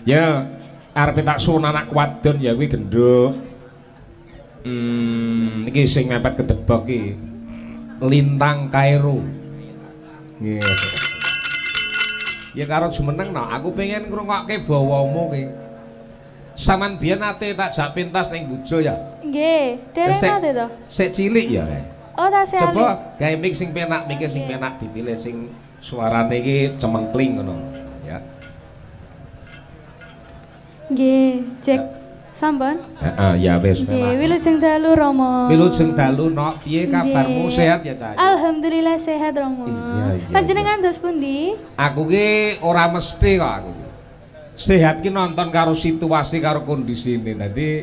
Ya, arepe tak suwun anak wadon ya kuwi genduk. Iki sing mepet kedebok iki. Lintang Kairo. Nggih. Ya karo jumeneng no, aku pengen ngrungokke bawamu ki. Saman biyen ate tak jak pentas ning Bujo ya? Nggih, dereng ate to. Sik cilik ya. Oh, tasih alit. Coba gawe mik sing penak, mike sing penak dipilih sing suarane iki cemengkling ngono ya. Nggih, cek sampun. Heeh, ya wis penak. Nggih, wilujeng dalu Rama. Wilujeng dalu nok, piye kabarmu? Sehat ya, Cah? Alhamdulillah sehat Rama. Iya, iya. Panjenengan dos pundi? Aku ki ora mesti kok aku. Sehat ki nonton karo situasi karo kondisine. Dadi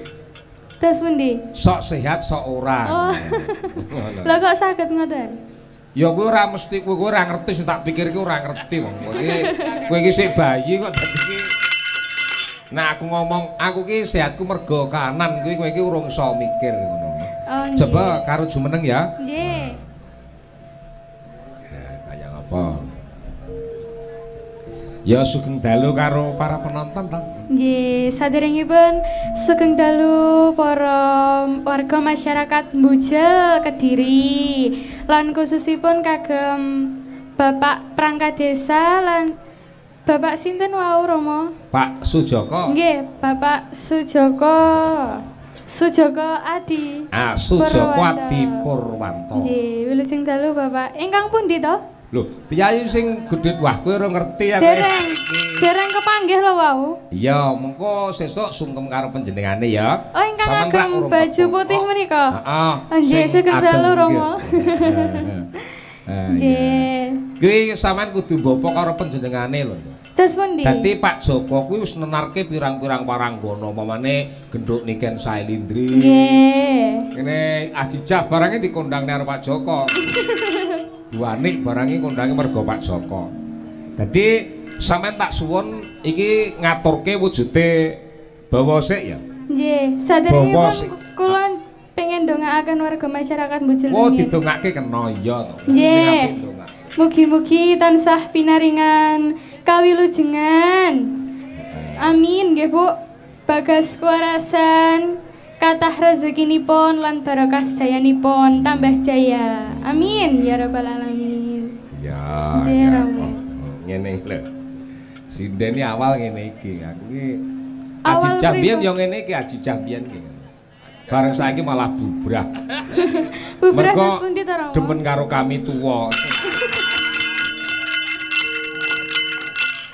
dos pundi? Sok sehat sok ora. Oh. Lha kok saged ngoten? Ya kowe ora mesti, kowe ora ngerti sing tak pikir ki ora ngerti wong. Kowe iki sik bayi kok dadi ki. Nah aku ngomong aku ki sehatku mergo kanan kuwi kowe iki urung iso mikir ngono. Oh, coba karo jumeneng ya. Nggih. Ya kaya ngapa? Ya sugeng dalu karo para penonton ta. Nggih, saderengipun sugeng dalu para warga masyarakat Bujel Kediri lan khususipun kagem Bapak perangkat desa lan Bapak sinten wau Rama? Pak Sujoko. Nggih, Bapak Sujoko. Sujoko Adi. Ah, Sujoko Adi Purwanto. Nggih, wilujeng dalu Bapak. Ingkang pundi to? Lho, piyayi sing gedhe wah kowe ora ngerti aku. Dereng kepanggih lho wau. Iya, mengko sesuk sungkem karo panjenengane ya. Oh, ingkang agem baju putih menika. Heeh. Nggih, sugeng dalu Rama. Nggih. Kuwi sampean kudu mbapa karo panjenengane lho. Terus pundi? Dadi Pak Joko kuwi wis nenarke pirang-pirang paranggana, pamane genduk Niken Sailindri. Nggih. Kene Ajijah barange dikondangne karo Pak Joko. Duanik barange kondange mergo Pak Joko. Dadi sampean tak suwun iki ngaturke wujude bawa sik ya. Nggih, saderengipun kula pengen ndongaaken warga masyarakat Bujel. Oh, didongake kena iya to. Nggih. Mugi-mugi tansah pinaringan kawilujengan. Amin nggih Bu. Bagas kuwarasan, kathah rezekinipun lan barokah sedayanipun tambah jaya. Amin ya rabbal alamin. Ya. Ya. Ngene lho. Sindene awal ngene iki. Aku iki Ajijah biyen yo ngene iki, Ajijah biyen iki. Bareng saiki malah bubrah. Bubrah terus pundi to, Rama? Demen karo kami tuwa.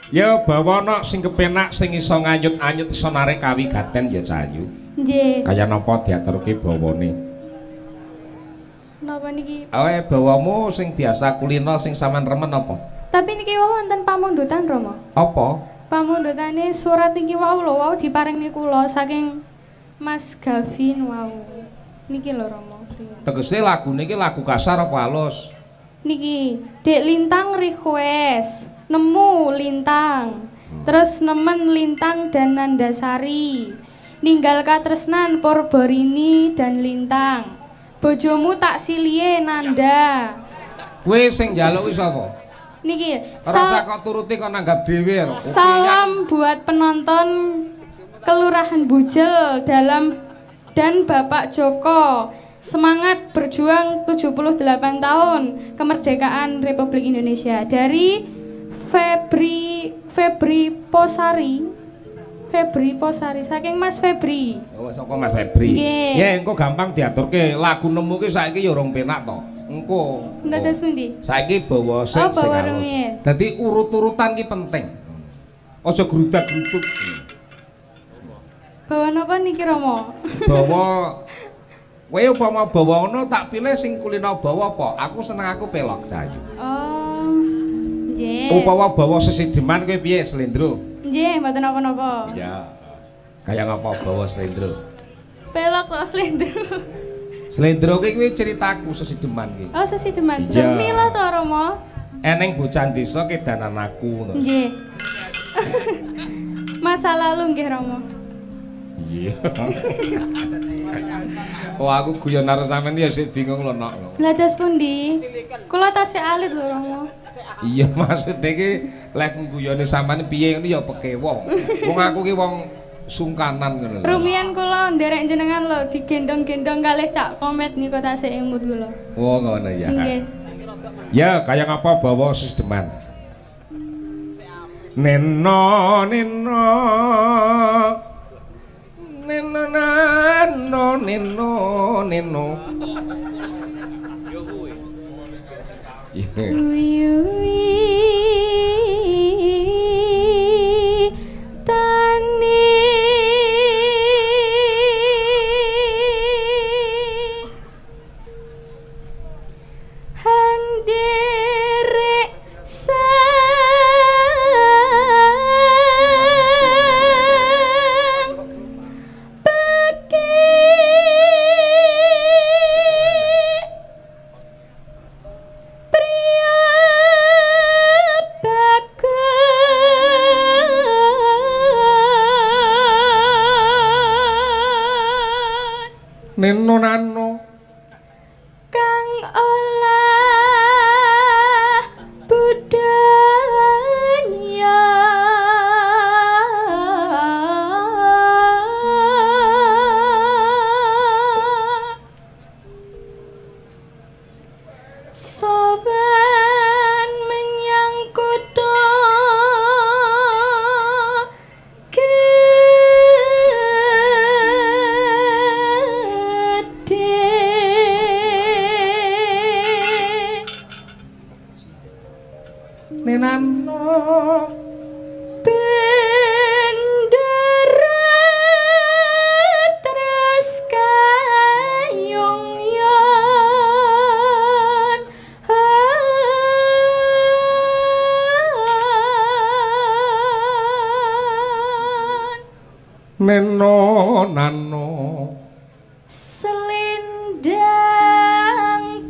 Ya bawana sing kepenak sing iso nganyut-anyut iso narik kawigaten ya Cahayu. Nggih. Kaya napa diaturke bawane? Napa niki? Awe bawamu sing biasa kulino sing sampean remen apa? Tapi niki wau wonten pamundutan Rama. Apa? Pamundutane surat niki wau lho, wau diparingi kula saking Mas Gavin wau. Niki lho Rama. Tegese lagune iki lagu kasar apa halus? Niki, Dek Lintang request. Nemu Lintang, terus nemen Lintang dan Nandasari, ninggal katresnan Purborini dan Lintang, bojomu tak silie Nanda. Kowe sing njaluk wis sapa? Niki, rasa kok turuti kok nanggap dhewe. Salam buat penonton Kelurahan Bujel dalam dan Bapak Joko. Semangat berjuang 78 tahun kemerdekaan Republik Indonesia dari Febri Posari. Febri Posari saking Mas Febri. Oh, saka Mas Febri. Ya engko gampang diaturke. Lagu nemu ki saiki ya urung penak to. Engko. Ndados pundi? Saiki bawa sik sing halus. Dadi urut-urutan ki penting. Aja grudak-gruduk. Bawa napa niki Rama? Bawa kowe upama bawa ngono tak pilih sing kulino bawa apa? Aku seneng aku pelok Cahayu. Oh. Nggih. Upawa bawa sesideman kowe piye slendro? Nggih, mboten napa-napa. Iya. Kaya ngapa bawa slendro? Pelok kok slendro. Slendro ki kuwi ceritaku sesideman ki. Oh, sesideman. Mila to Rama? Eneng bocah desa kedanan aku ngono. Nggih. Masa lalu nggih Rama. Iya. Oh aku guyon karo sampean ya sik bingung lho nok. Lah dos pundi? Kula tasih alit lho Rama. Iya maksudnya iki lek guyone sampean piye ngono ya pekewuh. Wong aku ki wong sungkanan ngono lho. Rumiyin kula nderek jenengan lho digendong-gendong kalih Cak Komet niku tasih imut kula. Oh ngono ya. Nggih. Ya kaya ngapa bawa sisteman. Neno neno neno nano neno neno. Wiwi tani handerek sang pake priya bagus Neno nano kang olah budaya sowan menyang kutha gedhe. Nenano Bendera terus kayung yon neno nano selendang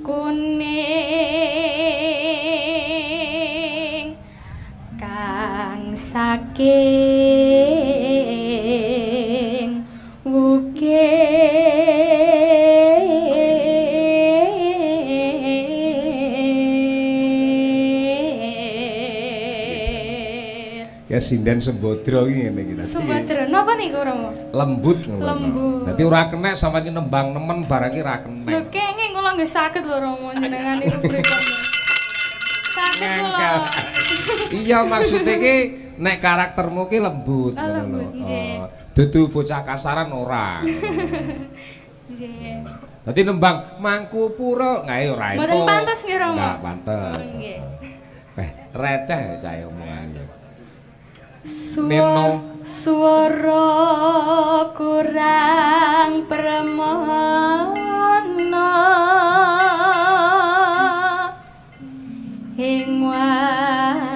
kuning kang saking wukir. Ya sinden sembodro iki ngene iki. Sembodro napa niku Rama? Lembut ngono. Lembut. Dadi ora kenek sampeyan iki nembang nemen barang iki ora kenek. Lho kenging kula nggih saged lho Rama jenengan niku pripun. Saged kula. Iya maksudnya iki nek karaktermu ki lembut ngono lho. Nggih. Dudu bocah kasaran ora. Nggih. Dadi nembang mangku pura ngae ora entuk. Mboten pantes nggih Rama. Enggak pantes. Nggih. Eh receh cah omongane. Suara kurang permana ing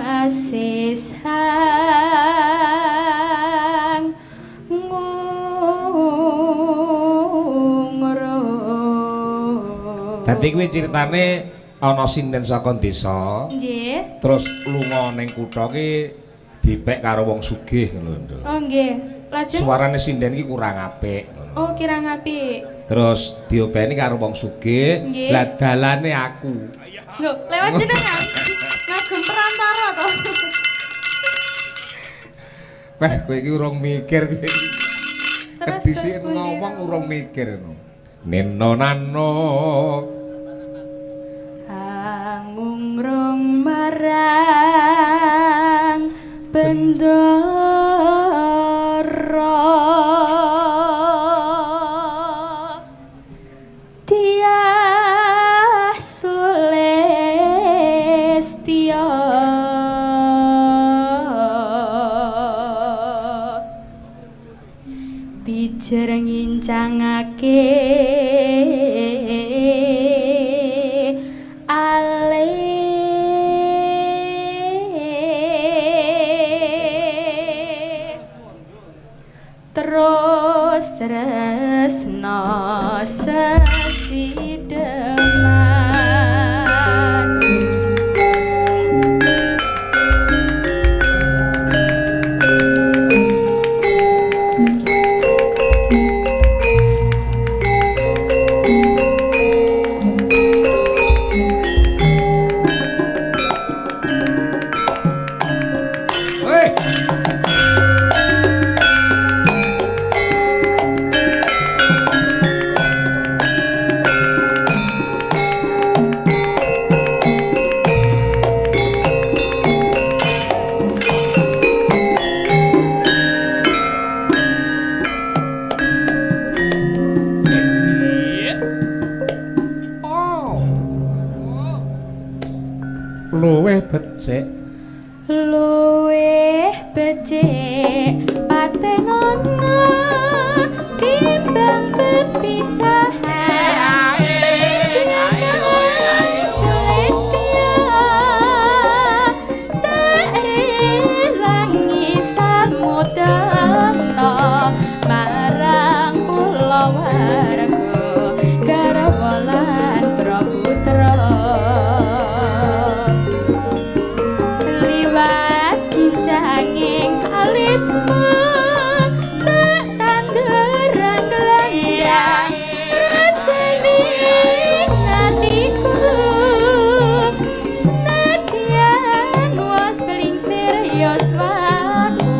wasis hang ngungro. Dadi kuwi critane ana sinden saka desa. Nggih. Terus lunga ning kutha ki dipek karo wong sugih ngono lho. Oh nggih. Lajeng suarane sinden iki kurang apik ngono. Oh, kirang apik. Terus diopeni karo wong sugih, lah dalane aku. Lho, lewat jenengan. Ngagem perantara to. Wah, kowe iki urung mikir kowe iki. Kedhisik ngomong urung mikir ngono. Neno nano angungrung marang bendara tiah sulistya bijer ngincangake terus tresna sesideman. Becik patenono timbang pepisahan. Celestia tak relangi samudana marang kulawarga garwa lan praputra. Liwat kincanging alismu tak tanduran gelandang rasane atiku senadyan wis lingsir yuswaku.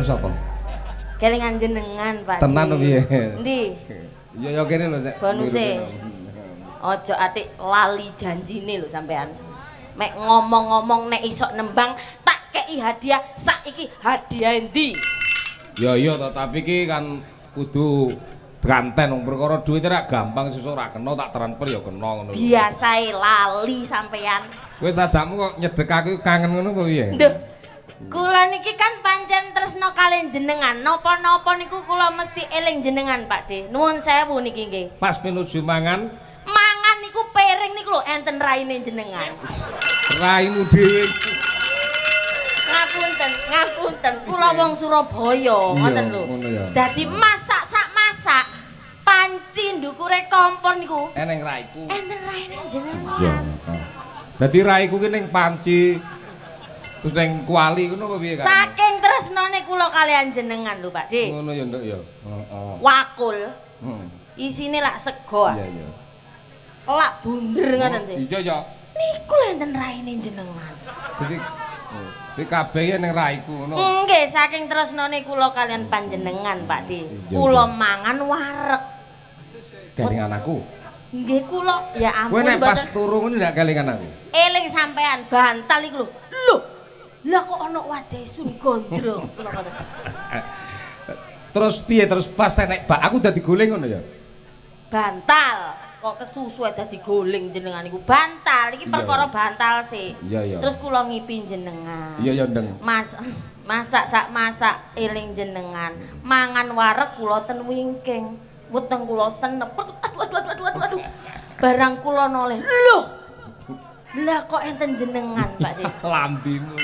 sapa? Kelingan jenengan, Pak. Tenan piye? Endi? Ya ya kene lho. Bonuse. Ojo atik lali janjine lho sampean. Mek ngomong-ngomong nek iso nembang tak kei hadiah, saiki hadiah endi? Ya iya to, tapi iki kan kudu dranten wong perkara duit ora gampang sesuk ora kena tak transfer ya kena ngono lho. Biasae lali sampean. Kowe sajakmu kok nyedek aku kangen ngono apa piye? Duh. Kula niki kan pancen tresno kalian jenengan. Napa-napa niku kula mesti eling jenengan, Pak De. Nuwun sewu niki nggih. Pas menuju mangan, mangan niku piring niku lho enten raine jenengan. Raimu dhewe. Ngapunten, ngapunten. Kula wong Surabaya, ngoten lho. Dadi masak sak masak panci ndukure kompor niku eneng raiku. Enten raine jenengan. Iya. Dadi raiku ki ning panci terus ning kuali ngono apa piye kan? Saking tresnane kula kalian jenengan lho, Pak De. Ngono ya, Nduk ya. Heeh. Wakul. Heeh. Isine lak sego. Iya, iya. Lak bunder ngoten sih. Iya, ya. Niku lho enten raine jenengan. Dadi iki kabeh ning raiku ngono. Nggih, saking tresnane kula kalian panjenengan, Pak De. Kula mangan wareg. Kelingan aku. Nggih kula, ya ampun. Kowe nek pas turu ngono ndak kelingan aku. Eling sampean bantal iku lho. Lho. Lah kok ana wajah Sun Gondrong kula ngoten. Terus piye terus pas nek bak aku dadi guling ngono ya? Bantal kok kesusu dadi guling jenengan niku. Bantal iki perkara bantal sih. Iya, iya. Terus kula ngipi jenengan. Iya ya, Ndeng. Mas masak sak masak eling jenengan. Mangan wareg kula ten wingking. Weteng kula senep. Aduh aduh aduh aduh aduh. Barang kula noleh. Lho. Lah kok enten jenengan, Pak De? Lambimu.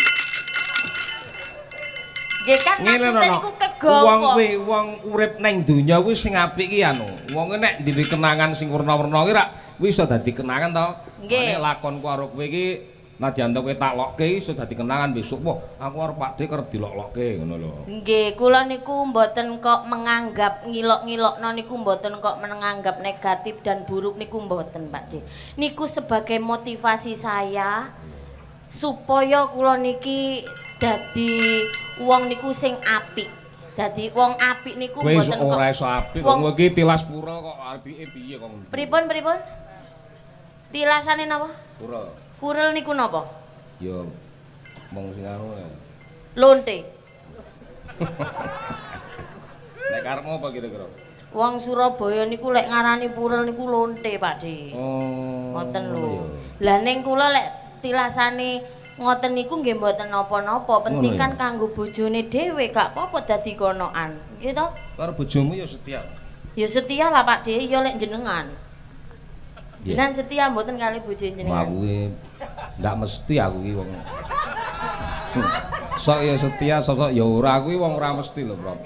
Nggih kan maksudnya niku kegawa. Wong kuwi wong urip ning donya kuwi sing apik ki anu. Wong nek duwe kenangan sing werna-werna ki rak kuwi iso dadi kenangan to. Nggih. Lakonku karo kowe iki nadyan to kowe tak lokke iso dadi kenangan besok. Wah, aku arep Pak De kerep dilok-lokke ngono lho. Nggih, kula niku mboten kok menganggap ngilok-ngilokno niku mboten kok menganggap negatif dan buruk niku mboten, Pak De. Niku sebagai motivasi saya supaya kula niki dadi wong niku sing apik. Dadi wong apik niku mboten kok ora iso apik. Wong iki tilas pura kok apike piye kok. Pripun pripun? Tilasane napa? Pura. Purel niku napa? Ya mong sing anu. Lonte. Nek karepmu apa kira-kira? Wong Surabaya niku lek ngarani purel niku lonte, Pak De. Oh. Ngoten lho. Lah ning kula lek tilasane ngoten niku nggih mboten napa-napa, penting kan kanggo bojone dhewe gak apa-apa dadi konoan. Nggih to? Karo bojomu ya setia. Ya setia lah Pak De, ya lek jenengan. Jenengan setia mboten kali bojone jenengan? Aku ki ndak mesti aku ki wong. Sok ya setia, sosok ya ora, aku ki wong ora mesti lho, Bro.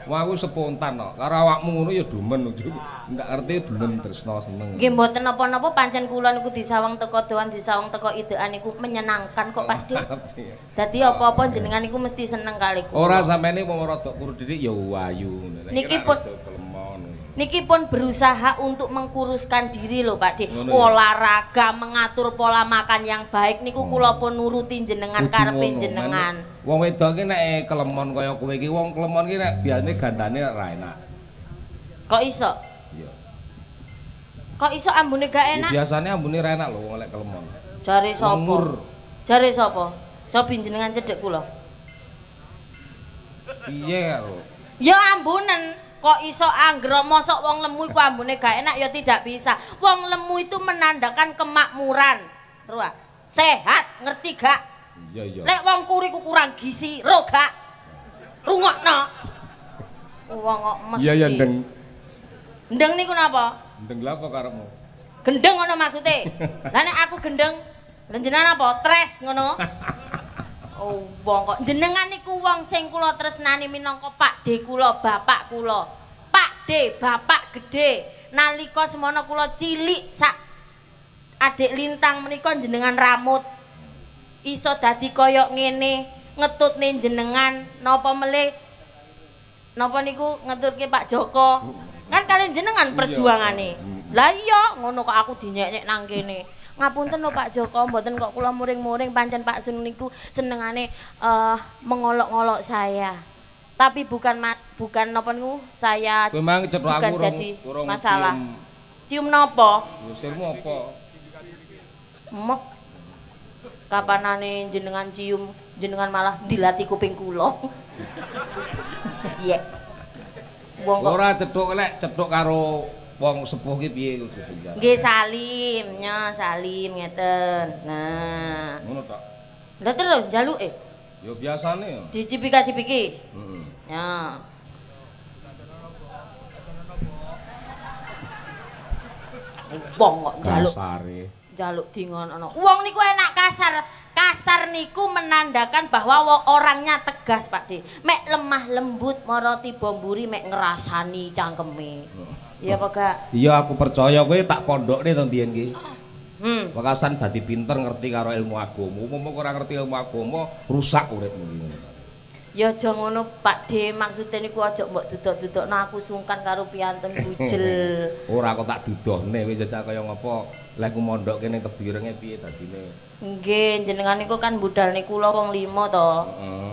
Wong aku spontan kok. Karo awakmu ngono ya demen, ndak ngerti demen tresno seneng. Nggih mboten napa-napa pancen kula niku disawang teko doan, disawang teko idean niku menyenangkan kok Pak De. Dadi apa-apa jenengan niku mesti seneng kali kula. Ora sampeyan wong rada kuru dithik ya ayu ngono. Niki pun berusaha untuk mengkuruskan diri lho Pak De. Olahraga, mengatur pola makan yang baik niku kula pun nuruti jenengan karepe jenengan. Wong wedok iki nek kelemon kaya kowe iki, wong kelemon iki nek biasane gandane ora enak. Kok iso? Iya. Kok iso ambune gak enak? Ya, biasane ambune ora enak lho wong lek kelemon. Jare sapa? Jare sapa? Cobi jenengan cedhek kula. Piye lho? Ya ambunen. Kok iso anggere mosok wong lemu iku ambune gak enak ya tidak bisa. Wong lemu itu menandakan kemakmuran. Ruah. Sehat, ngerti gak? Iya iya. Lek wong kuri ku kurang gizi, ro gak? Rungokno. Wong kok mesti. Iya iya ndeng. Ndeng niku napa? Ndeng lha apa karepmu? Gendeng ngono maksude. Lah nek aku gendeng, lha jenengan apa? Tres ngono. Oh, wong kok jenengan niku wong sing kula tresnani minangka Pak De kula, bapak kula. Pak De, bapak gedhe. Nalika semono kula cilik sak adik lintang menika jenengan ramut. Iso dadi kaya ngene, ngetutne jenengan napa melih napa niku ngetutke Pak Joko. Kan kalian jenengan perjuangane. Lah iya, ngono kok aku dinyek-nyek nang kene. Ngapunten lho Pak Joko, mboten kok kula muring-muring, pancen Pak Sun niku senengane mengolok-ngolok saya. Tapi bukan napa niku saya memang bukan jadi masalah. Cium napa? Sirmu apa? Mok. Kapanane jenengan cium, jenengan malah dilati kuping kula. Iya. Wong kok ora cethuk lek cethuk karo wong sepuh ki piye kudu. Nggih salim, nya salim ngeten. Nah. Ngono tok. Lah terus njaluke. Ya biasane ya. Dicipika-cipiki. Heeh. Ya. Wong kok njaluk kasare. Njaluk dingono. Wong niku enak kasar. Kasar niku menandakan bahwa orangnya tegas, Pak De. Mek lemah lembut mara tiba mburi mek ngrasani cangkeme. Iya apa gak? Iya aku percaya kowe tak pondokne to mbiyen ki. Wekasan dadi pinter ngerti karo ilmu agama. Umpama ora ngerti ilmu agama, rusak uripmu iki. Ya aja ngono Pak De, maksude niku aja mbok duduk-dudukno aku sungkan karo piyantun bujel. Ora kok tak dudohne kowe jajal kaya ngapa lek ku mondok kene tebirenge piye dadine. Nggih, jenengan niku kan budalne kula wong 5 to.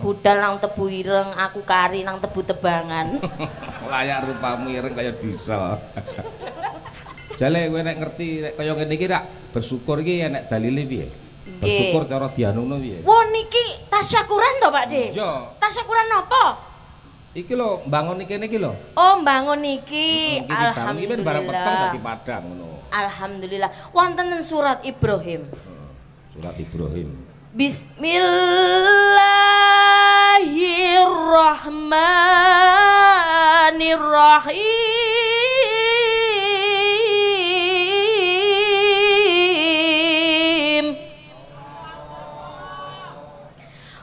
Budal nang Tebu Ireng, aku kari nang Tebu Tebangan. Layak rupamu ireng kaya diesel. Jale kowe nek ngerti nek kaya ngene iki rak bersyukur iki enek dalile piye? Bersyukur cara dianuno piye? Wah niki tasyakuran to Pak De? Iya. Tasyakuran napa? Iki lho mbangun iki niki lho. Oh mbangun iki. Alhamdulillah. Barang peteng dadi padang ngono. Alhamdulillah. Wonten surat Ibrahim. Surat Ibrahim. Bismillahirrahmanirrahim.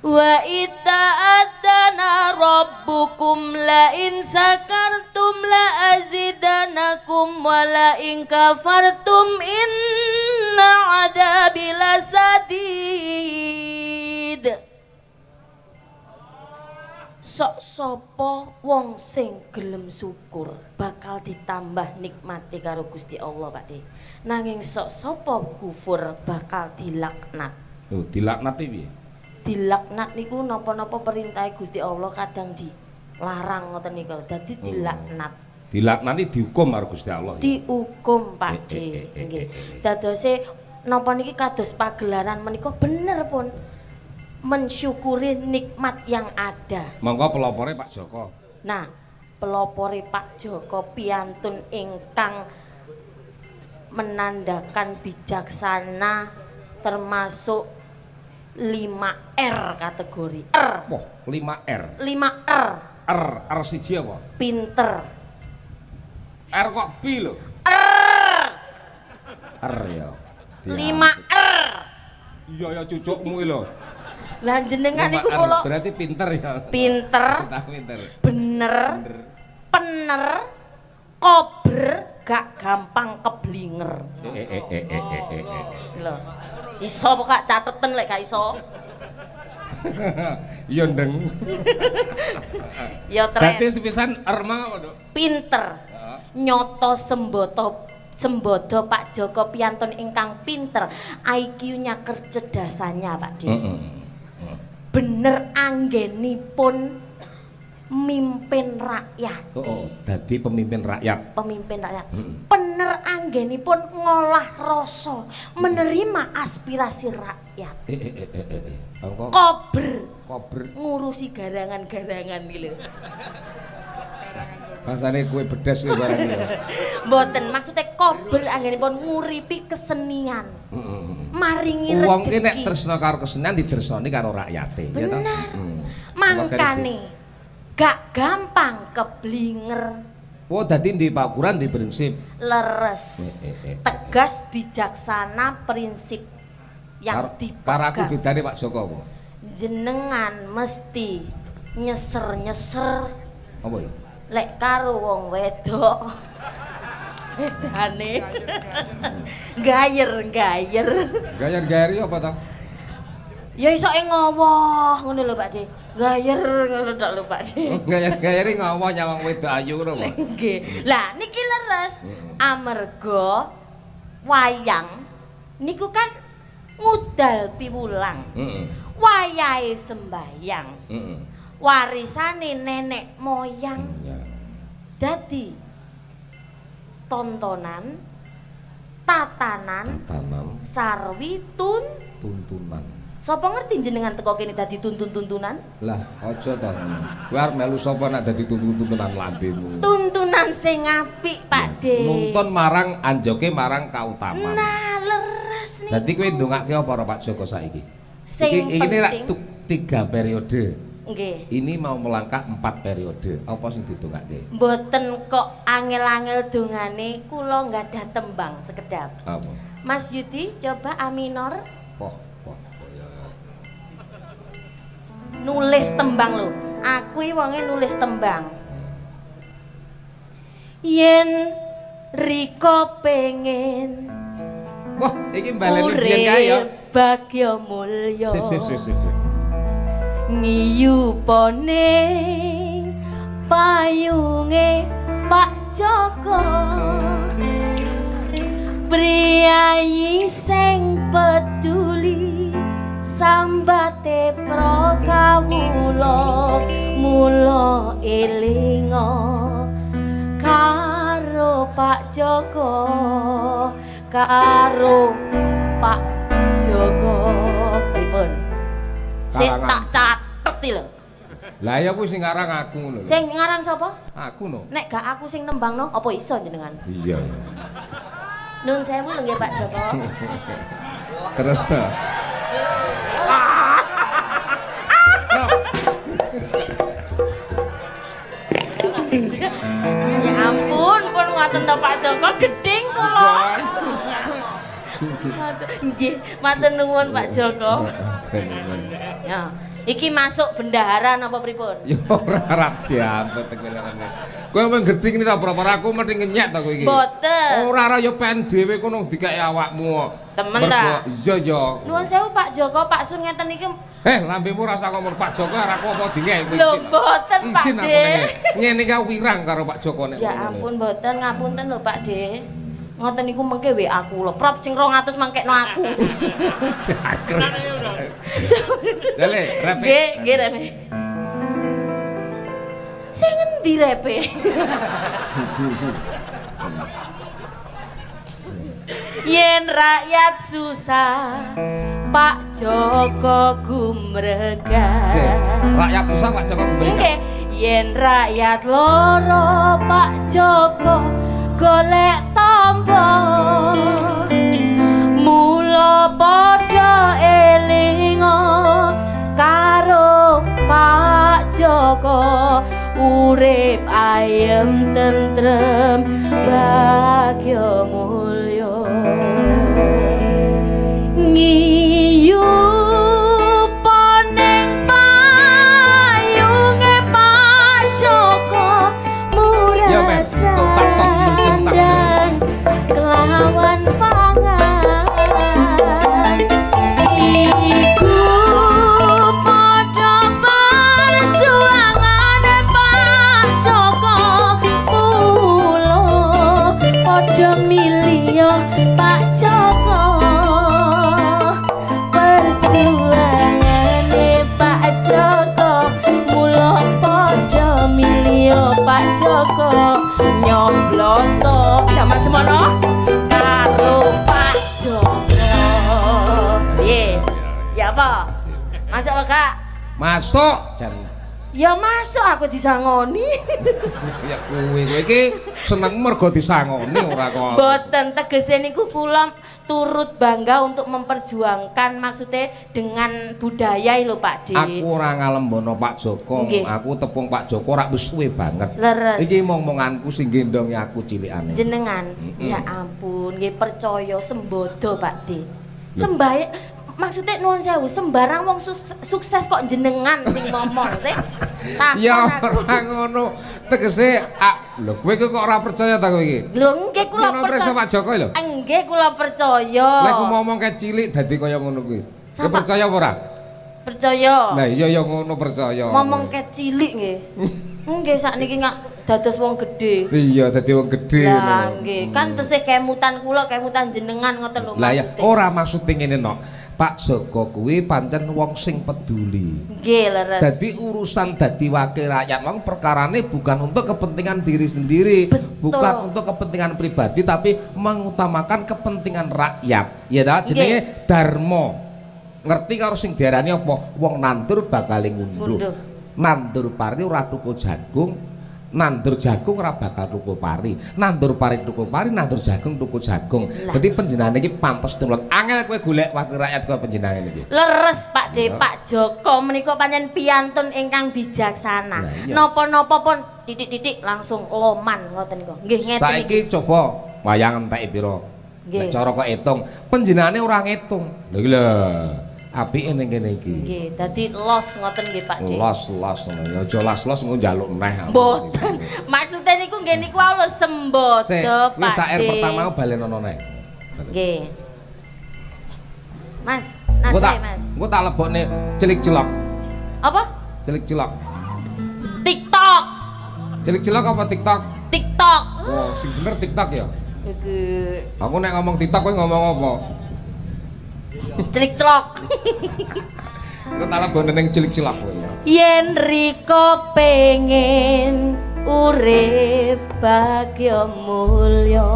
Wa ita'adana rabbukum la in sakartum la azidanakum wa la in kafartum inna adabi lasadid. Sok sopo wong sing gelem syukur bakal ditambah nikmati karo Gusti Allah Pak De. Nanging sok sopo kufur bakal dilaknat. Lho dilaknat piye? Dilaknat niku napa-napa perintahe Gusti Allah kadang dilarang ngoten niku. Dadi dilaknat. Dilaknat iki dihukum karo Gusti Allah. Dihukum Pak De. Nggih. Dadose napa niki kados pagelaran menika bener pun mensyukuri nikmat yang ada. Monggo pelopore Pak Joko. Nah, pelopore Pak Joko piantun ingkang menandakan bijaksana termasuk 5R kategori R. Wah, 5R. 5R. R, R siji apa? Pinter. R kok B lho? R. R ya. 5R. Iya ya cucukmu iki lho. Lah jenengan niku kula berarti pinter ya. Pinter. Pinter. Bener. Pener. Kober gak gampang keblinger. Lho. Iso apa gak cateten lek gak iso? Iya ndeng. Ya tres. Dadi sepisan erma apa, Nduk? Pinter. Nyoto semboto sembodo Pak Joko piantun ingkang pinter, IQ-nya kecerdasannya Pak De. Bener anggenipun mimpin rakyat. Oh, dadi pemimpin rakyat. Pemimpin rakyat. Bener anggenipun ngolah rasa, menerima aspirasi rakyat. Kober. Kober. Ngurusi garangan-garangan iki lho. Rasane kue bedes kuwi barang iki. Mboten, maksudnya kober anggenipun nguripi kesenian. Maringi rezeki. Wong ki nek tresna karo kesenian ditresnani karo rakyate, ya toh? Mangkane gak gampang keblinger. Oh, dadi di pakuran di prinsip. Leres. Tegas, bijaksana, prinsip yang dipegang. Karo aku bedane Pak Joko apa? Jenengan mesti nyeser-nyeser. Apa ya? Lek karo wong wedok bedane gayer-gayer. Gayer-gayer apa to? Ya isoke ngowoh ngono lho Pak De. Gayer ngono tok lho Pak De. Gayer-gayere ngowoh nyawang wedok ayu ngono apa? Nggih. Lah niki leres amarga wayang niku kan ngudal piwulang. Wayahe sembayang. Warisane nenek moyang. Dadi tontonan, tatanan, sarwi tuntunan. Sapa ngerti jenengan teko kene dadi tuntun-tuntunan? Lah, aja to. Kowe arep melu sapa nek dadi tuntun-tuntunan lambemu? Tuntunan sing apik, Pak De. Nuntun marang anjoke marang kautaman. Nah, leres niku. Dadi kowe ndongake apa karo Pak Joko saiki? Sing iki rak 3 periode. Nggih. Ini mau melangkah 4 periode. Apa sing didongake? Mboten kok angel-angel dongane, kula nggadah tembang sekedap. Apa? Mas Yudi coba A minor. Poh. Nulis tembang lho. Aku iki wonge nulis tembang. Yen rika pengen. Wah, iki baleni biyen kae ya. Bagya mulya. Sip sip sip sip. Ngiyupone payunge Pak Joko. Priyayi sing peduli sambate pro kawula mula elinga karo Pak Joko, karo Pak Joko. Pripun? Sik tak catet iki lho. Lah ya kuwi sing ngarang aku ngono lho. Sing ngarang sapa? Aku no. Nek gak aku sing nembangno, apa iso jenengan? Iya. Nun sewu lho nggih Pak Joko. Terus to. Ya ampun, pun ngoten to Pak Joko, gedhing kula. Nggih, matur nuwun Pak Joko. Ya, iki masuk bendahara napa pripun? Ya ora ora diambet kowe. Kowe mung gedhing ta ora aku mesti ngenyek ta kowe iki. Mboten. Ora ora ya pen dhewe kono dikeki awakmu kok. Temen ta? Iya ya. Nuwun sewu Pak Joko, Pak Sun ngeten iki. Lambemu rasa ngomong Pak Joko ora aku apa dingek kowe. Lho mboten Pak De. Ngene iki aku wirang karo Pak Joko nek. Ya ampun mboten, ngapunten lho Pak De. Ngoten niku mengke WA aku lho. Prop sing 200 mangkekno aku. Jale, repe. Nggih, nggih repe. Sing ngendi repe? Yen rakyat susah, Pak Joko gumregah. Rakyat susah Pak Joko gumregah. Nggih, yen rakyat loro Pak Joko golek tombo. Mula padha elinga karo Pak Joko, urip ayem tentrem bagya mulya. Ngiyupane payunge Pak Joko murah sandang kelawan pangan. Iku padha perjuangane Pak Joko, mula padha milih Pak Joko. Perjuangane Pak Joko, mula padha milih Pak Joko. Nyobloso jaman semono karo Pak Joko. Piye? Ya apa? Masuk apa Kak? Masuk. Jan. Ya masuk aku disangoni. Ya kowe kowe iki seneng mergo disangoni ora kok. Mboten, tegese niku kula turut bangga untuk memperjuangkan maksudnya dengan budaya lho Pak De. Aku ora ngalembono Pak Joko, aku tepung Pak Joko ora wis suwe banget. Leres. Iki omong-omonganku sing gendongi aku cilikane. Jenengan? Ya ampun, nggih percaya sembodo Pak De. Sembah maksudnya nuwun sewu, sembarang wong sukses kok jenengan sing ngomong sih. Ya ora ngono. Tegese lho kowe kok ora percaya ta kowe iki? Lho nggih kula percaya Pak Joko lho. Nggih kula percaya. Lek ngomong kae cilik dadi kaya ngono kuwi. Kowe percaya apa ora? Percaya. Lah iya ya ngono percaya. Ngomong kae cilik nggih. Nggih sakniki ngak dados wong gedhe. Iya dadi wong gedhe. Lah nggih, kan tesih kemutan kula, kemutan jenengan ngoten lho. Lah ya ora maksude ngene no. Pak Joko kuwi pancen wong sing peduli. Nggih, leres. Dadi urusan dadi wakil rakyat wong perkarane bukan untuk kepentingan diri sendiri, betul, bukan untuk kepentingan pribadi, tapi mengutamakan kepentingan rakyat. Ya ta, jenenge dharma. Ngerti karo sing diarani apa? Wong nandur bakal ngunduh. Nandur pari ora tuku jagung, nandur jagung ora bakal tuku pari, nandur pari tuku pari, nandur jagung tuku jagung. Dadi panjenengane iki pantes tumrap. Angel kowe golek wakil rakyat kowe panjenengane iki. Leres Pak De, Pak Joko menika pancen piantun ingkang bijaksana. Napa-napa pun titik-titik langsung loman ngoten niku. Nggih ngeten iki. Saiki coba wayang enteke pira? Nek cara kok etung, panjenengane ora ngitung. Lha iki lho. Apike ning kene iki. Nggih, dadi los ngoten nggih Pak De. Los-los ngono. Ya aja los-los engko njaluk neh. Mboten. Maksude niku nggih niku wae lho sembodo Pak De. Wis sair pertama balenono neh. Nggih. Mas, nate Mas. Engko tak lebokne celik-celok. Apa? Celik-celok. TikTok. Celik-celok apa TikTok? TikTok. Oh, sing bener TikTok ya. Iki. Aku nek ngomong TikTok kowe ngomong apa? Celik-celok. Engko tak lebokne ning celik-celok kowe ya. Yen riko pengen urip bagya mulya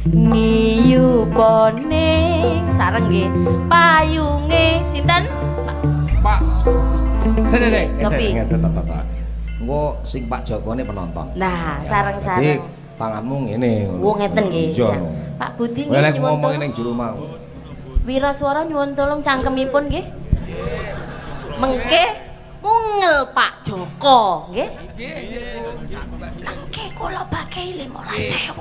ngiyupone sareng nggih payunge sinten Pak. Sik sik. Engko sing Pak Jokone penonton. Nah, sareng-sareng. Tanganmu ngene. Wo ngeten nggih. Pak Budi nggih nyuwun ngomong ning jero mau. Wiraswara nyuwun tolong cangkemipun nggih. Mengke mungel Pak Joko nggih. Mengke kula bagai 15.000.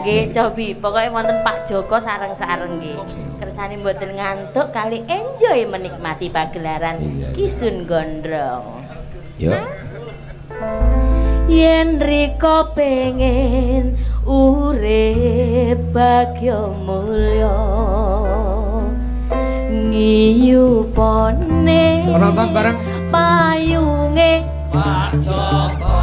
Nggih cobi, pokoke wonten Pak Joko sareng-sareng nggih. Kersane mboten ngantuk kali enjoy menikmati pagelaran Kisun Gondrong. Yo. Yen riko pengen urip bagya mulya ngiyupone penonton bareng payunge Pak Joko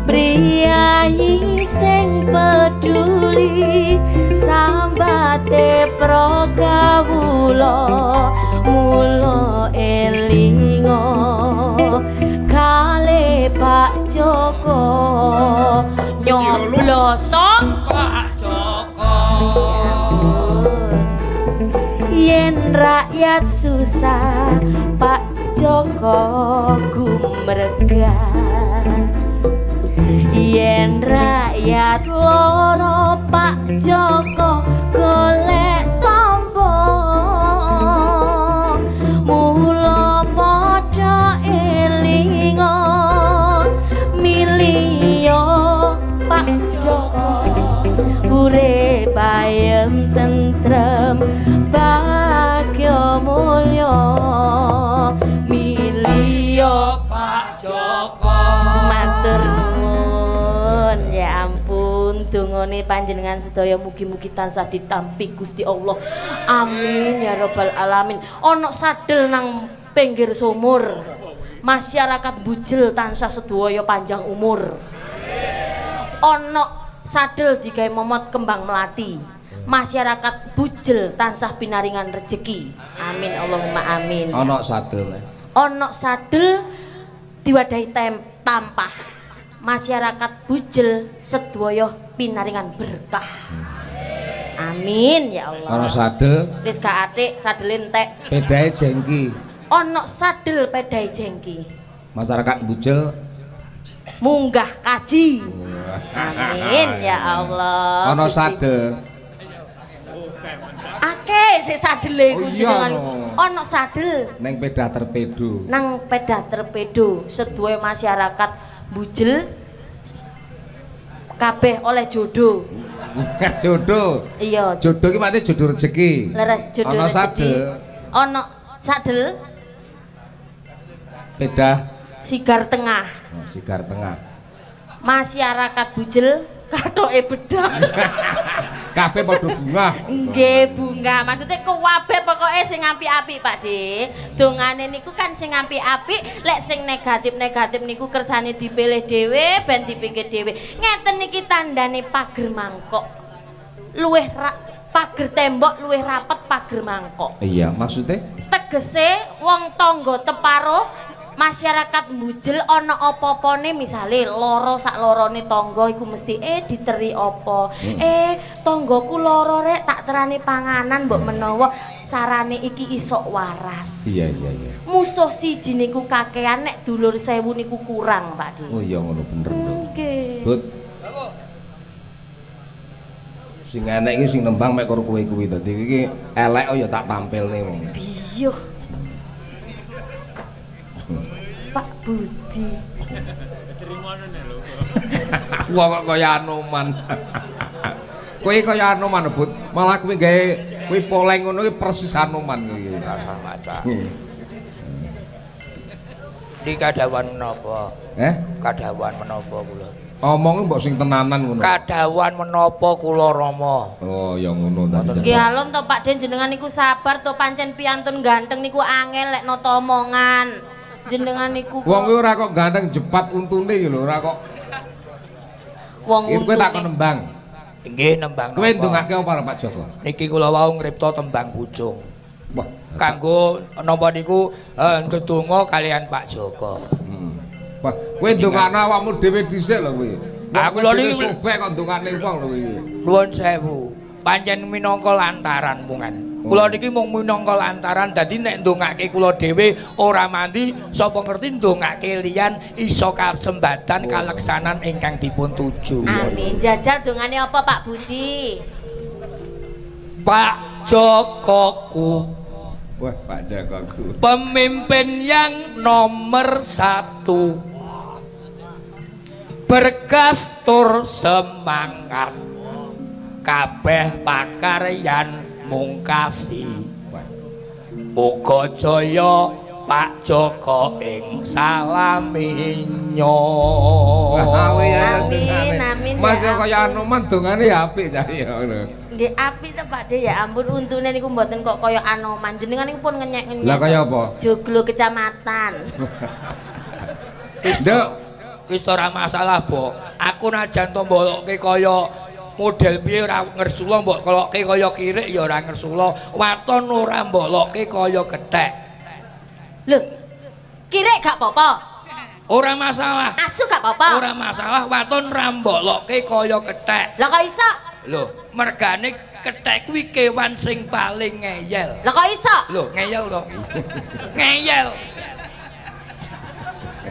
priyayi sing peduli sambate pro kawula mula elinga kale Pak Joko nyobloso Pak Joko. Yen rakyat susah Pak Joko gumregah, yen rakyat loro Pak Joko golek tombo, mula padha elinga miliyo Pak Joko urip ayem tentrem bagya mulya miliyo Pak Joko. Matur nuwun, ya ampun dungane panjenengan sedaya mugi-mugi tansah ditampi Gusti Allah. Amin ya rabbal alamin. Ana sadel nang pinggir sumur, masyarakat Bujel tansah sedaya panjang umur. Ana sadel digawe momot kembang melati, masyarakat Bujel tansah pinaringan rejeki. Amin Allahumma amin. Ana sadel, ana sadel diwadahi tampah, masyarakat Bujel sedaya pinaringan berkah. Amin ya Allah. Ana sadel wis gak atik sadele entek, pedahe jengki. Ana sadel pedahe jengki, masyarakat Bujel munggah kaji. Amin ya Allah. Ana sadel akeh sik sadele iku jenengan. Ana sadel nang pedah terpedo, nang pedah terpedo sedaya masyarakat Bujel kabeh oleh jodoh. Jodoh. Iya. Jodoh iki maknane jodoh rezeki. Leres jodoh ana rezeki. Ana sadel pedah sigar tengah. Oh, sigar tengah. Masyarakat Bujel Kathoke bedak. Kabeh padha bunga. Nggih, bunga. Maksudnya kuwabe pokoke sing apik-apik, Pak De. Dongane niku kan sing apik-apik, lek sing negatif-negatif niku kersane dipilih dhewe, ben dipikir dhewe. Ngeten niki tandane pager mangkok. Luwih pager tembok luwih rapet pager mangkok. Iya, maksudnya? Tegese wong tangga teparo masyarakat mbujel ana apa-apane misale lara sak larane tangga iku mesti diteri apa. Tanggaku lara rek tak terane panganan mbok menawa sarane iki isok waras. Iya iya iya. Musuh siji niku kakean nek dulur 1000 niku kurang, Pak De. Oh iya ngono bener. Nggih. But sing enek iki sing nembang mek karo kowe kuwi dadi iki elek oh ya tak tampilne wong. Biyuh. Pak Budi. Wong kok kaya Anoman. Kowe kaya Anoman, Bud. Malah kowe gawe kowe poleng ngono iki persis Anoman iki. Rasa maca. Iki kadhawan menapa? Kadhawan menapa kula? Omonge mbok sing tenanan ngono. Kadhawan menapa kula Rama? Oh ya ngono ta. Nggih alon to Pak Den jenengan niku sabar to pancen piantun ganteng niku angel lek nata omongan. Jenengan niku wong kuwi ora kok ganteng jepat untune iki lho, ora kok wong untune. Kowe tak kon nembang. Nggih nembang. Kowe ndongake apa Pak Joko? Niki kula wau ngripta tembang pucung. Wah, kanggo napa niku ndedonga kalian Pak Joko. Heeh. Wah, kowe ndongakno awakmu dhewe dhisik lho kowe. Aku lho niki sobek kok ndongakne wong lho kowe. Nuwun sewu. Pancen minangka lantaran mungan. Kula niki mung minangka lantaran dadi nek ndongake kula dhewe ora mandi sapa ngerti ndongake liyan iso kasembatan kaleksanan ingkang dipun tuju. Amin. Jajal dongane apa Pak Budi? Pak Jokoku. Wah, Pak Jokoku. Pemimpin yang nomor 1. Bergas tur semangat. Kabeh pakaryan mungkasi. Muga jaya Pak Joko ing salaminyo. Amin amin. Mas kaya Anoman dongane ya apik ta ya ngono. Nggih apik to Pak De ya ampun untune niku mboten kok kaya Anoman. Jenengan niku pun ngenyek-ngenyek. Lah kaya apa? Joglo kecamatan. Wis nduk, wis ora masalah, Bo. Aku najan to mbolokke kaya model piye ora ngersula mbok kolokke kaya kirik ya ora ngersula, waton ora mbolokke kaya gethek. Lho, kirik gak apa-apa? Ora masalah. Asu gak apa-apa? Ora masalah, waton ora mbolokke kaya gethek. Lah kok iso? Lho, mergane kethek kuwi kewan sing paling ngeyel. Lah kok iso? Lho, ngeyel to. Ngeyel.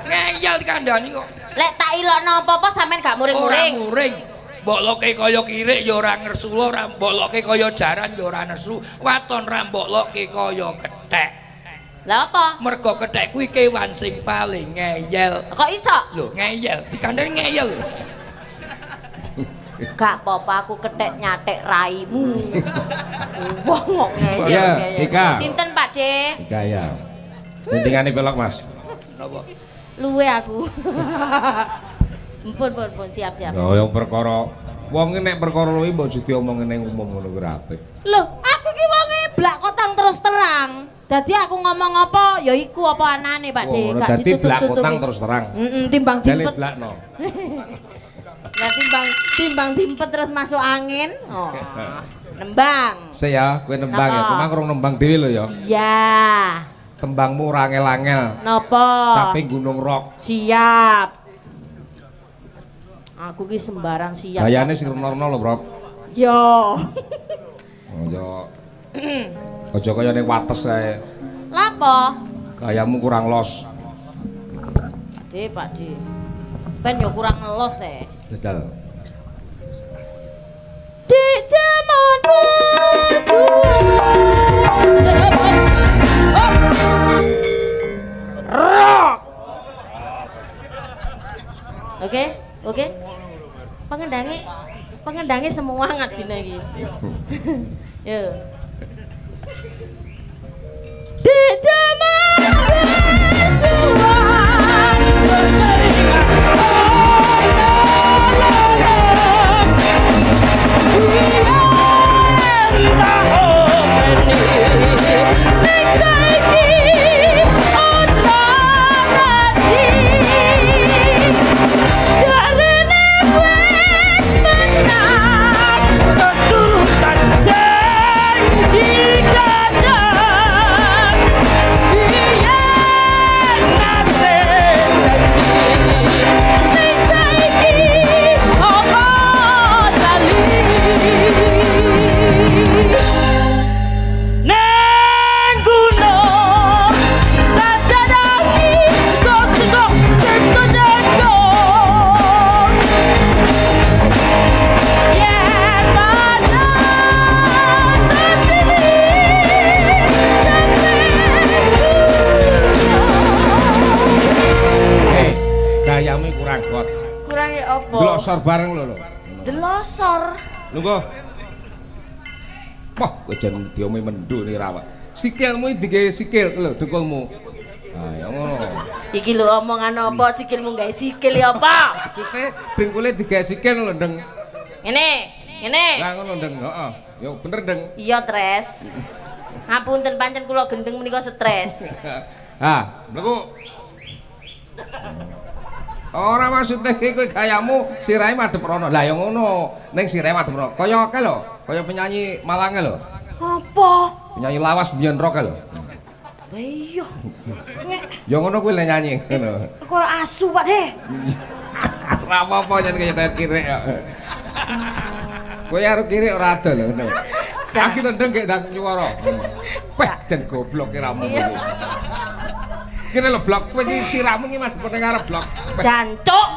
Ngeyel dikandani kok. Lek tak ilokno apa-apa sampean gak muring-muring. Ora muring. Mbokloke kaya kirik ya ora ngersula, ora mbokloke kaya jaran ya ora nesu, waton ra mbokloke kaya kethek. Lah apa? Mergo kethek kuwi kewan sing paling ngeyel. Kok iso? Lho, ngeyel. Dikandani ngeyel. Gak apa-apa aku kethek nyatek raimu. Wong kok ngeyel. Ya, Ika. Sinten Pak De? Ika ya. Pentingane pelok, Mas. Napa? Luwe aku. Mpun pun siap-siap. Lho yang perkara wong nek perkara luwe mbok aja diomongin ning umum ngono kuwi ora apik. Lho, aku ki wonge blak kotang terus terang. Dadi aku ngomong apa ya iku apa anane Pak De, gak ditutup-tutupi. Dadi blak kotang terus terang. Heeh, timbang dimpet. Blakno. Lah timbang dimpet terus masuk angin. Oh. Nembang. Sik ya, kowe nembang ya. Kowe kurang nembang dhewe lho ya. Iya. Tembangmu ora angel-angel. Napa? Tapi gunung rock. Siap. Aku ki sembarang siap. Gayane sing rena-rena lho, Bro. Yo. Oh, yo. Aja kaya ning wates kae. Lah apa? Gayamu kurang los. Pak De, Pak De. Ben yo kurang los e. Jajal. Di jaman berjuang. Rock. Oke, oke. Pengendange semangat dina iki. Yo. Di jaman berjuang. Delosor bareng lho lho. Delosor. Lungguh. Wah, kowe jan diome mendhu ning rawa. Sikilmu iki digawe sikil lho dengkulmu. Ah, ya ngono. Iki lho omongan apa sikilmu gawe sikil ya apa? Maksudnya dengkule digawe sikil lho, Ndeng. Ngene, ngene. Lah ngono, Ndeng, heeh. Ya bener, Ndeng. Iya, Tres. Ngapunten pancen kula gendeng menika stres. Ha, mlebu. Ora maksudnya kowe gayamu sirahe madhep rono. Lah ya ngono, ning sirahe madhep rono. Kaya akeh lho, kaya penyanyi Malange lho. Apa? Penyanyi lawas biyen rock lho. Lah iya. Ya ngono kuwi le nyanyi ngono. Kaya asu, Pak De. Ora apa-apa yen kaya kaya kirik kok. Kowe arep kirik ora ado lho ngono. Aku tendeng gek ndang nyuwara. Weh, jan goblok ki ramu kuwi. Kene lho blok kowe iki sirahmu iki Mas ning arep blok. Jancuk.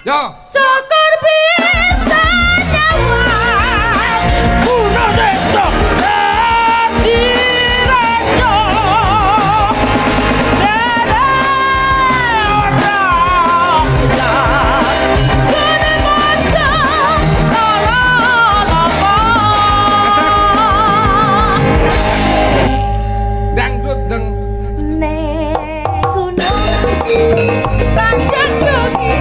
Yo, syukur bisa nyawa. Guna desa dadi raja. Dene ora ilang. Gune maca ora apa. Dangdut deng. Nek gunung pancen bengi.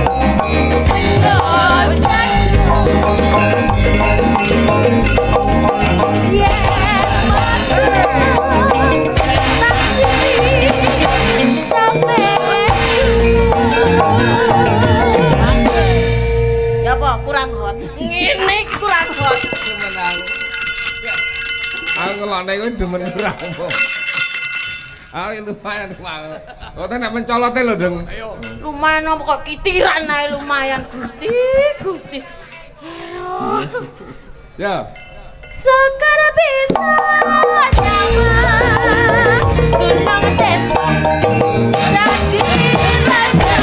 Ya apa kurang hot. Ngene iki kurang hot. Aku ngelokne kuwi demen kurang. Ayo lumayan banget. Kok nek mencolote lho, Deng. Lumayan apa kok kitiran ae lumayan, Gusti, Gusti. Ya. Sekar bisa nyawa gunung desa dadi raja.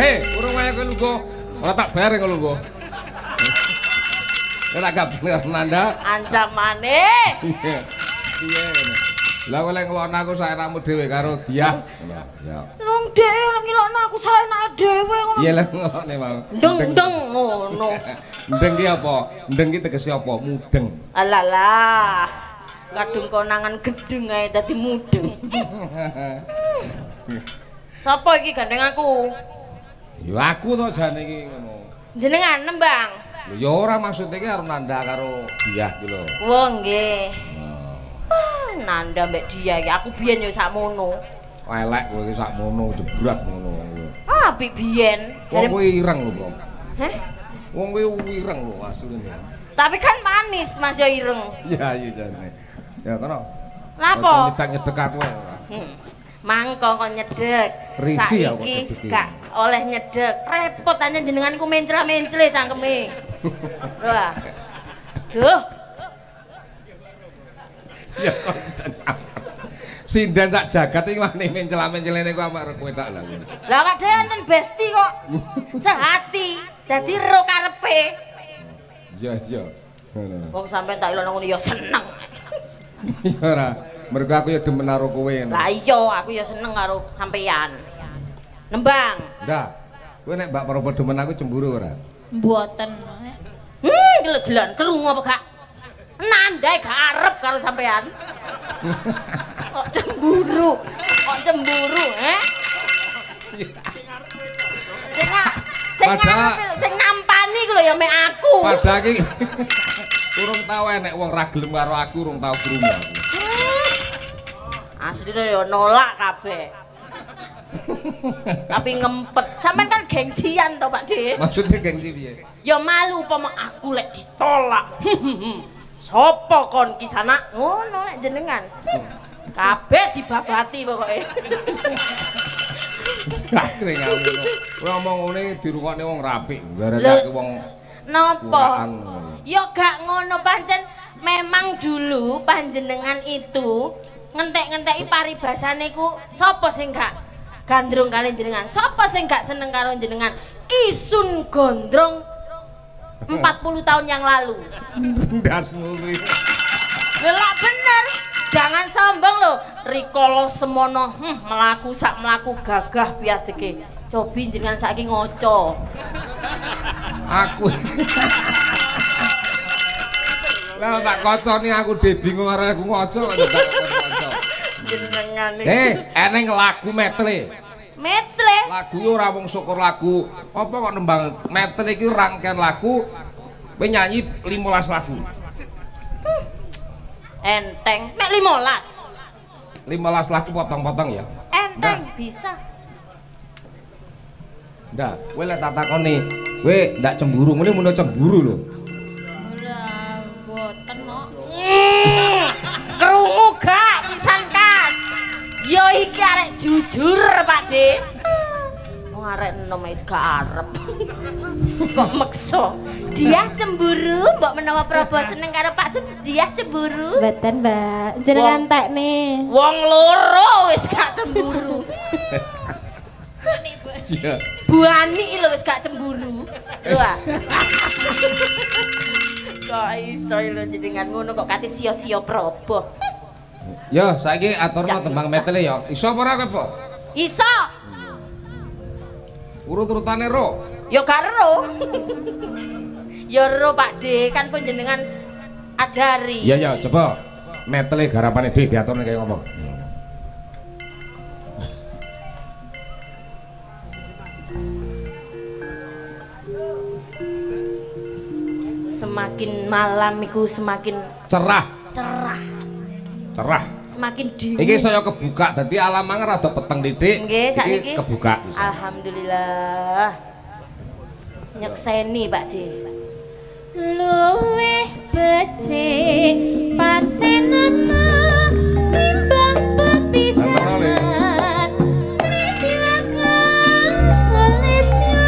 Hei, urung wae kowe lungguh. Ora tak bayar kowe lungguh. Ora gak bener Nanda. Ancamane. Piye ngono. Lah kowe lek ngelokno aku saenakmu dhewe karo Diah. Ya. Nung dhek lek ngelokno aku saenake dhewe ngono. Iya lek ngelokne mau. Ndeng-ndeng ngono. Ndeng ki apa? Ndeng ki tegese apa? Mudeng. Alalah. Kadung konangan gendeng ae dadi mudeng. Sapa iki gandeng aku? Ya aku to jane iki ngono. Jenengan nembang. Lho ya ora maksude iki arep nanda karo Diah ki lho. Wo nggih. Nanda mbek Diah iki aku biyen ya sakmono. Elek kowe iki sakmono jebrak ngono. Ah, apik biyen. Wong kuwi ireng lho, Bro. Heh? Wong kuwi ireng lho asline. Tapi kan manis Mas ya ireng. Iya iya jane. Ya kono. Lha apa? Nyedek aku ora. Mangko kon nyedek. Saiki gak oleh nyedek. Repot aja jenengan iku mencla-mencle cangkeme. Wah. Duh. Ya kok bisa. Sinden sak jagat iki wani mencla-mencelene ku amak kowe tak lha. Lah awak dhewe enten besti kok. Sehati. Dadi ro karepe. Iya iya. Wong sampean tak ilono ngono ya seneng. Ya ora. Mergo aku ya demen karo kowe. Lah iya, aku ya seneng karo sampeyan. Nembang. Ndak. Kowe nek Mbak Propo demen aku cemburu ora? Mboten. Gelek-gelekan krungu apa gak? Nandai gak arep karo sampeyan. Kok cemburu? Kok cemburu, he? Sing nampani ku lho ya mek aku. Padahal iki urung tau enek wong ra gelem karo aku, urung tau krungu aku. Asline ya nolak kabeh. Tapi ngempet. Sampeyan kan gengsian to, Pak De. Maksudnya gengsi piye? Ya malu upama aku lek ditolak. Sopo kon kisana? Ngono lek jenengan. Kabeh dibabati pokoke. Kabeh ngono. Kowe omong ngene dirungokne wong rapik, garane aku wong napa? Ya gak ngono pancen Memang dulu panjenengan itu ngentek-ngenteki paribasane ku sapa sing gak gandrung kali jenengan? Sapa sing gak seneng karo jenengan? Ki Sun Gondrong 40 tahun yang lalu. Ndasmu kuwi. Lha bener. Jangan sombong lho. Rikala semono mlaku sak mlaku gagah piadeke. Cobi jenengan saiki ngoco. Aku lah tak kocone aku dhewe bingung karo aku ngoco kok tak ngoco. Jenengan iki. Eneng lagu metle. Metle? Lagu ora wong syukur lagu. Apa kok nembang metle iki rangkaian lagu kowe nyanyi 15 lagu. Enteng, mek 15. 15 lagu potong-potong ya. Enteng bisa. Ndak, kowe lek tak takoni, kowe ndak cemburu, ngene mun cemburu lho. Lah, mboten kok. Krungu gak pisan kas. Yo iki arek jujur, Pak De. Wong arek enom wis gak arep. Kok meksa. Dia cemburu, mbok menawa Prabowo seneng karo Pak Sun, dia cemburu. Mboten, Mbak. Jenengan tekne. Wong loro wis gak cemburu. Iya. Bu Ani lho wis gak cemburu. Lho. Kok iso lho jenengan ngono kok kate sia-sia Prabowo. Yo, saiki aturno tembang metle ya. Iso apa ora kowe, Po? Iso. Urut-urutane ro. Ya gak ero. Ya ero Pak De, kan panjenengan ajari. Iya ya, coba metle garapane De diaturne kaya ngopo. Semakin malam iku semakin cerah. Cerah. Cerah. Semakin dingin. Iki saya kebuka dadi alamang rada peteng titik. Nggih, sakniki kebuka. Alhamdulillah. Nyekseni Pak De. Luwih becik patenana timbang pepisahan. Ritilakan sulistya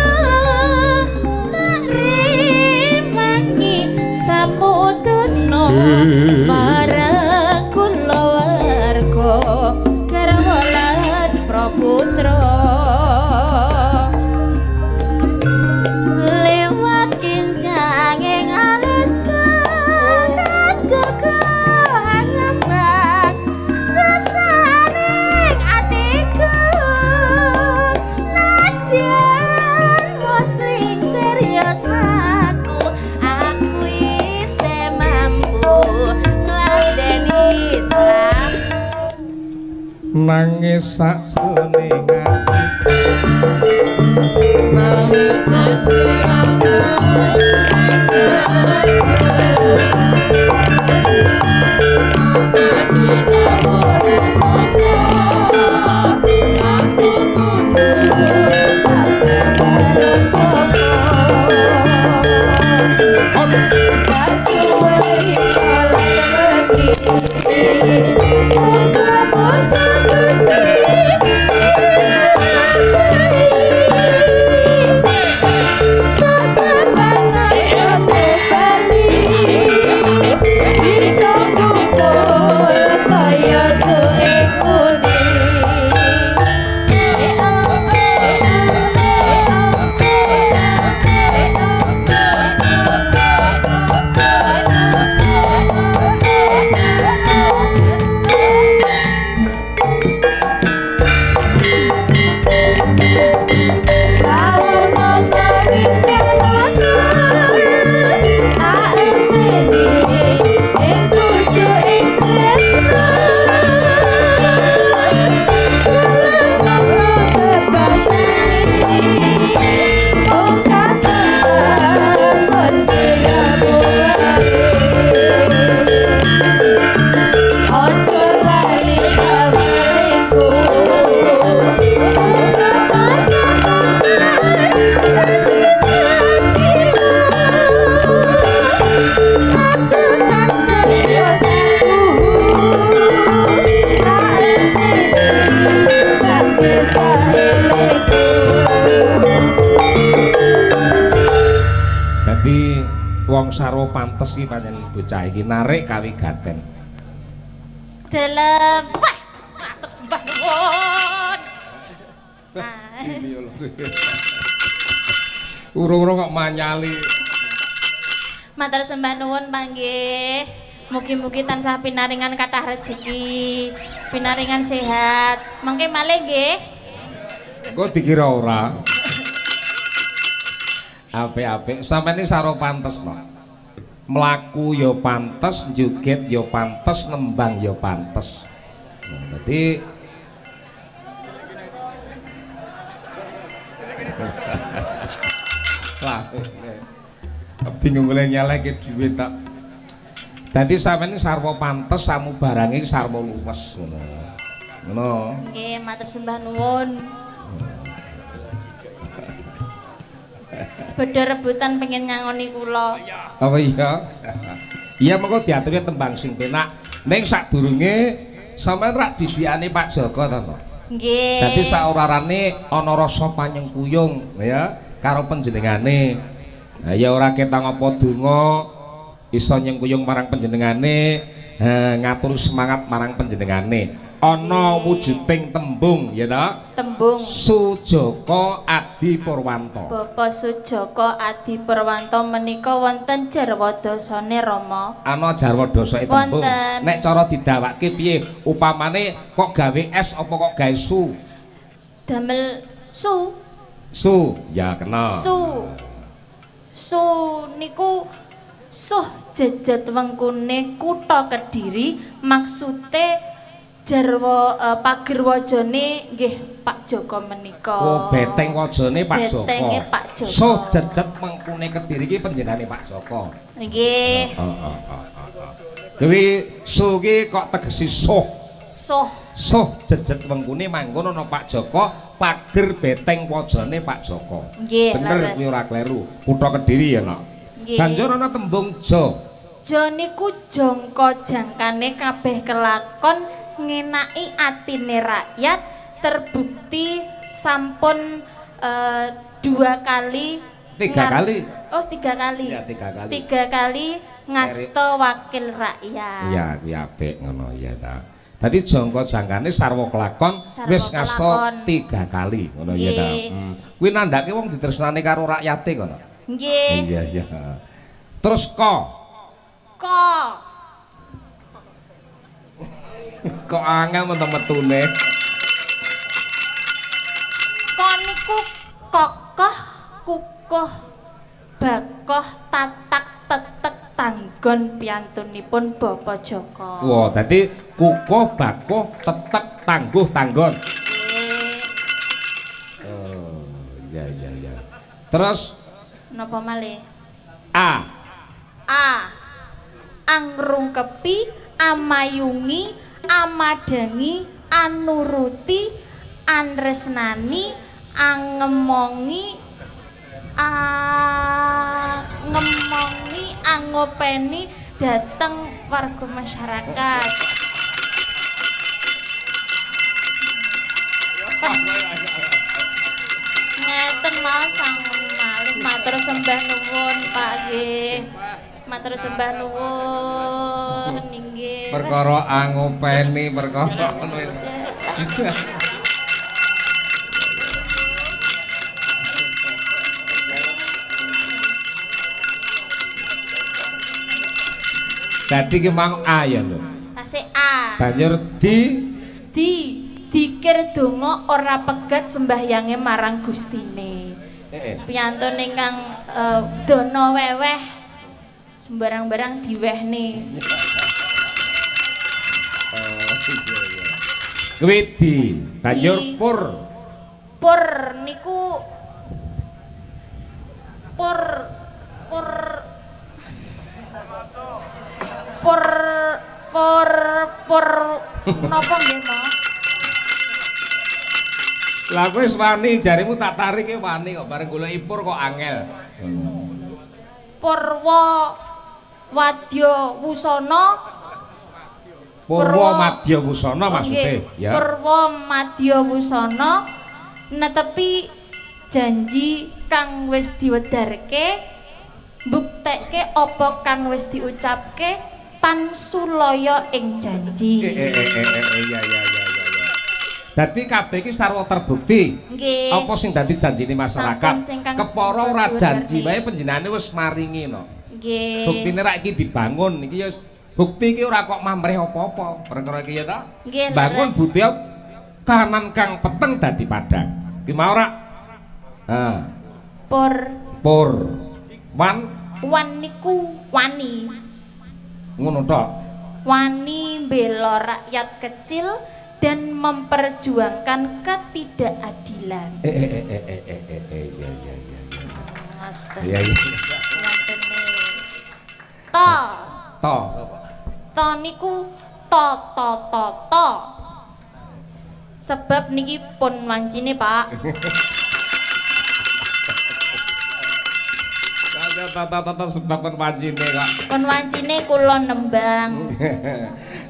tak remangi samudana marang kulawarga garwa lan praputra. Lewat kincanging alis karat gegohan ngembang rasaning atiku nadyan muslim serius aku aku isih mampu ngladeni salam nangis sakjroning ati nangis Muga-muga Gusti Wong sarwa pantes iki pancen bocah iki narik kawigaten. Dalem. Wah, matur sembah nuwun. Urung-urung kok manyali. Matur sembah nuwun panggih. Mugi-mugi tansah pinaringan kathah rejeki, pinaringan sehat. Mangke malih nggih. Engko dikira ora. Apik-apik sampeyan iki sarwa pantes to. Mlaku ya pantes, joget ya pantes, nembang ya pantes. Nah, dadi lah bingung golek nyaleke dhuwit tok. Dadi sampeyan sarwa pantes samubarange sarwa luwes ngono. Ngono. Nggih, matur sembah nuwun. Bedha rebutan pengen nyangoni kula. Apa iya? Iya mengko diaturi tembang sing penak. Ning sadurunge sampeyan rak didikane Pak Joko ta to? Nggih. Dadi saorarane ana rasa panyengkuyung ya karo panjenengane. Ha ya ora ketang apa donga iso nyengkuyung marang panjenengane, ngaturi semangat marang panjenengane. Ana wujuding tembung ya ta? Tembung Sujoko Adi Purwanto. Bapak Sujoko Adi Purwanto menika wonten jarwa dasane Rama. Ana jarwa dasane tembung. Wonten. Nek cara didawake piye? Upamane kok gawe es apa kok gawe su? Damel su. Su, ya kena. Su. Su niku suh jejet wengkune kutha Kediri, maksude jarwa pager wajane nggih Pak Joko menika. Oh, beteng wajane Pak Joko. Betenge Pak Joko. Suh jejet mengkune Kediri iki panjenengane Pak Joko. Nggih. Heeh. Kuwi su ki kok tegesi suh. Suh. Suh jejet wengkune manggon ana Pak Joko, pager beteng wajane Pak Joko. Nggih, bener kuwi ora kleru. Kutha Kediri ya, Nok. Banjur ana tembung jo. Jo niku jangka jangkane kabeh kelakon ngenaki atine rakyat, terbukti sampun 2 kali, 3 kali. Oh, 3 kali. Ya, 3 kali. 3 kali ngasta wakil rakyat. Iya, kuwi apik ngono ya ta. Dadi jangka jangkane sarwa kelakon wis ngasta 3 kali ngono ya ta. Kuwi nandhake wong ditresnani karo rakyate kono. Nggih. Iya, iya. Terus ko. Ko. Kok angel metu-metune. Ko niku kokoh, kukuh, bakoh, tatak, tetek, tanggon piantunipun Bapak Joko. Wah, dadi kukuh, bakoh, tetek, tangguh, tanggon. Oh, iya iya iya. Terus napa malih? A. A. Angrungkepi, amayungi, amadangi, anuruti, anresnani, angemongi, angemongi, angopeni dateng warga masyarakat. Ngeten mau sangun malih matur sembah nuwun Pak nggih. Matur sembah nuwun inggih. Perkara angopeni perkara ngono. Dadi ki mang A ya lho. Tasik A. Banjur di dikir donga ora pegat sembahyange marang Gustine. Piyantun ingkang dana weweh sembarang-barang diwehne. Kuwi di banjur pur. Pur niku pur pur pur pur pur napa nggih, Mas? Lah kowe wis wani jarimu tak tarik e wani kok bareng golek ipur kok angel. Purwa Wadya Wusana. Purwa Madya Wusana maksude ya. Purwa Madya Wusana netepi janji kang wis diwedarke Mbuktekke apa kang wis diucapke tan sulaya ing janji. Iya. Dadi kabeh iki sarwa terbukti. Nggih. Apa sing dadi janjine masyarakat? Kepara ora janji wae panjenengane wis maringi no. Nggih. Buktine rak iki dibangun iki ya bukti iki ora kok mamrih apa-apa. Perkara iki ya ta? Nggih. Bangun bukti kanan kang peteng dadi padhang. Ki mau ora? Ha. Por. Por. Wan. Wan niku wani. Ngono tok. Wani mbela rakyat kecil dan memperjuangkan ketidakadilan. Iya. Iya. To. To. To niku to to to to. Sebab niki pun wancine, Pak. To sebab pun wancine kok. Pun wancine kula nembang.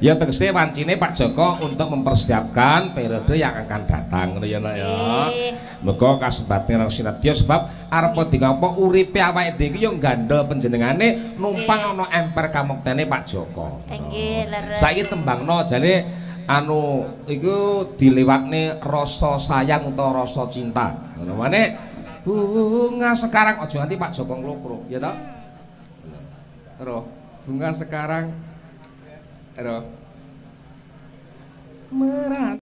Ya tegese wancine Pak Joko untuk mempersiapkan periode yang akan datang ngono ya nak ya. Muga kasembate nang sinadya sebab arep dingapa uripe awake dhewe iki ya gandol panjenengane numpang ana emper kamuktene Pak Joko. Nggih, leres. Saiki tembangno jane anu iku dilewatne rasa sayang utawa rasa cinta. Ngono mane bunga sekarang aja nganti Pak Joko nglokro, ya toh? Roh, bunga sekarang roh. Meran